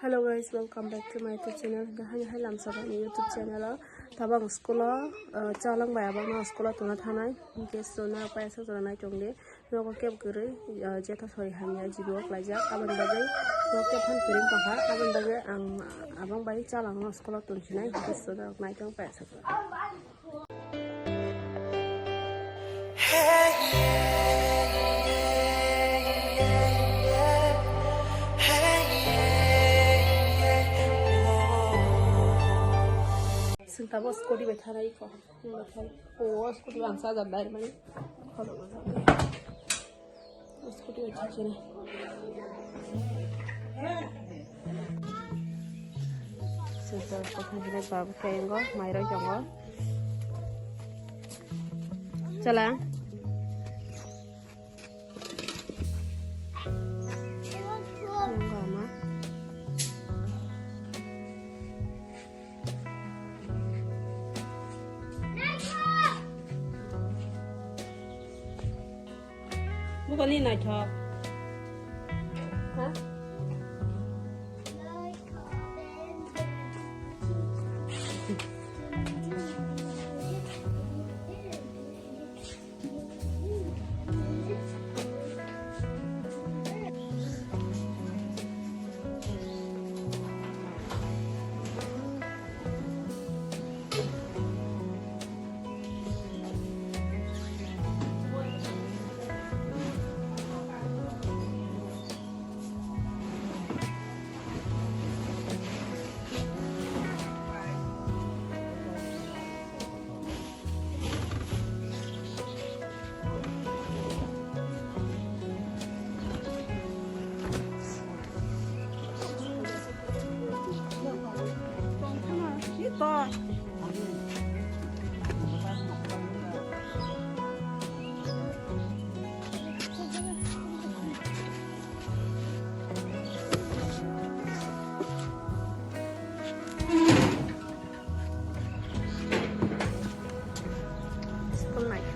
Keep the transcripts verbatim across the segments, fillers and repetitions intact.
Hello guys, welcome back to my YouTube channel. Hingke haini hai lamsok ani YouTube channel o. Tabang school o, uh, chalang bai abang no school o tuna thanai. Hingke suna paisa suna nai tongdi. Nogo kep kwrwi, uh, jetha sori hamya jibo klaijak. Abang bagwi nogo kep han kwrwi tongkha. Abang bagwi ang abang bai chalang no school o tun sinai. Hingke suna nai tong paisa suna. Sing tabo scooty bai tharai kho. Nang bai thai. O scooty bangsa jat dai mani. Kholo. Scooty o thang sini. Sensor ko thang sini babu khe ngo mairoi tongo. Chala. Nangkha ma. Bukan ni naithok. Ha? School night.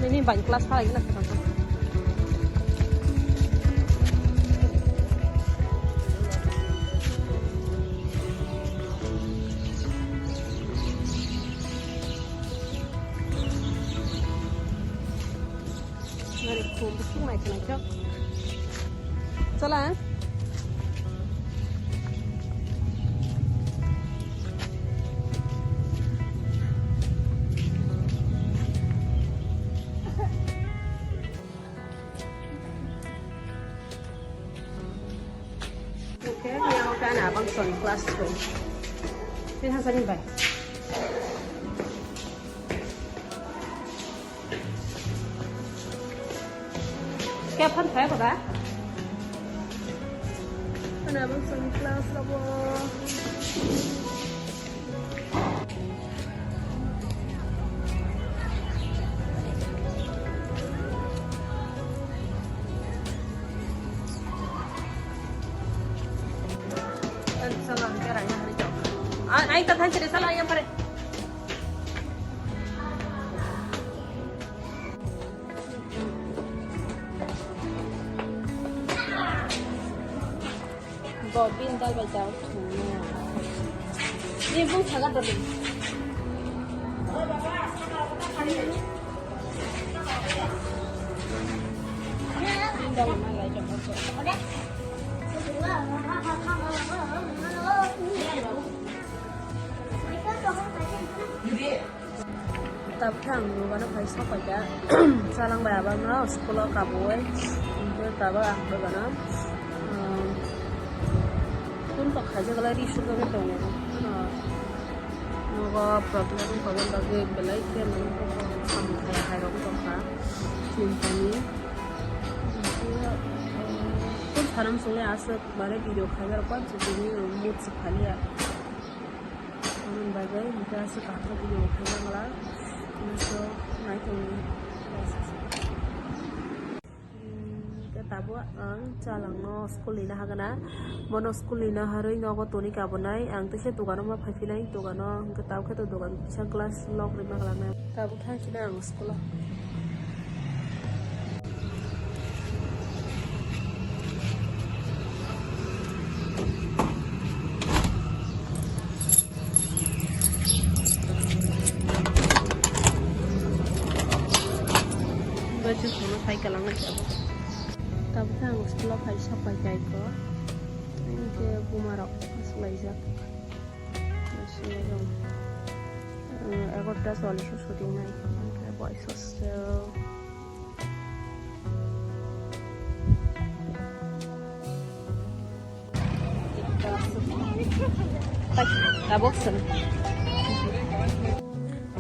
Ini banyak kelas lagi nak. Nari khum bising nai khwnaithok. Chala. Okay, yang kan abang son class two. Ini hasilnya baik. Kaya phan phai ba? Ana bang sunglass rok bo. Ai ta thanchire sala yang pare. Bo bin dal bai jao thung. Ni bung saga dali. Bin dal ma lai jao. Tabukhe ang nugano phai sok paikha. Chalang bai abangno school o kabui. Hingke tabuk ang nugano, um, kun tok khaijak lai ri sujagwi tongo. Ano nogo problem wngkha, bagwi belai khe samung khai hai rok wngkha. Chimpani. Hingke, um, kun sanam songwi aswk mane video khaina rok pansu tini mood se phaliya. Aboni bagwi hingke aswk kaham khe video khaina glak. Hingke so naithokni. Hingke tabuk ang chalangno school ni nahagana. Bono school ni naharwi nogo toni kabonai. Ang teisa dogano ma phaiphinai, dogano hingke tabuk khe to dogan kisa glass lock rwma glaknai. Tabuk thang sini ang school o. Chwngno sai kalangnai tabuk. Tabuk khe ang school-o phai sok pai kai kho. Hinkhe bumarok aswk laijak. Aswk lai rong. Egarota chollish o sutingnai. Hinkhe boys hostel. Tabuk swn.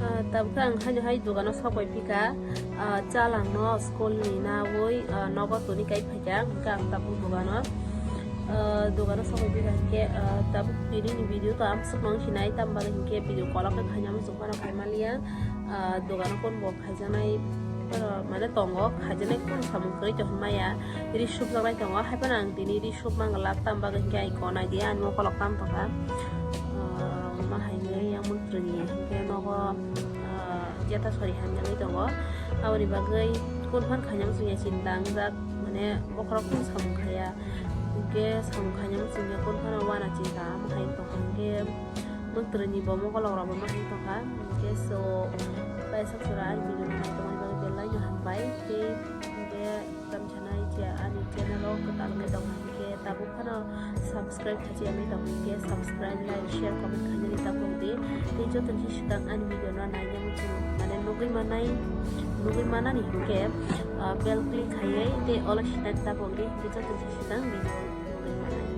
Ah, tabuk ang haino hai dogano sokoi phika, ah, chalangno school ni nawi, ah, nogo toni kai phaikha, hwnkhe ang tabuk dogano, ah, dogano sokoi phika hinkhe, ah, tabuk tini ni video to amsuk nang sinai, tamo bagwi hinkhe video call khe khaina muchung phano khai manliya, ah, dogano phone bo khaijaknai, phano mane tongo, khaijaknai phano samung kwrwi tong maya, ri subjaknai tongo, hai phano ang tini ri sub mangla, tamo bagwi hinkhe ai konai di, ani mokolok tam tongkha, ah, ma hai wngwi yang mwtrwngni hinkhe nogo, ah, jeta sori hamjagwi tongo, aboni bagwi phone phan khaina muchungya chinta wngjak, mane bokhorok phano samung khaiya, hinkhe samung khaina muchungya phone phano wana chinta, ama hai tongkha hinkhe. Mwtrwini bo mokolok rok bo ma hai tongkha. Hinkhe so, paisa sora ani video no nai tongmani bagwi belai no hambai. Tei hinkhe tamsa nai je ani channel o kwtal wngwi tongkha hinkhe tabuk phano subscribe khachi yamwi tongkha hinkhe subscribe, like, share, comment khainani ta phunukdi. Tei joto ni swkang ani video no naina muchung mane nugwi manai, nugwi manani hinkhe, ah, bell click khaiwi tei olo sinani ta phunukdi hinkhe joto ni swkang video nugwi manai.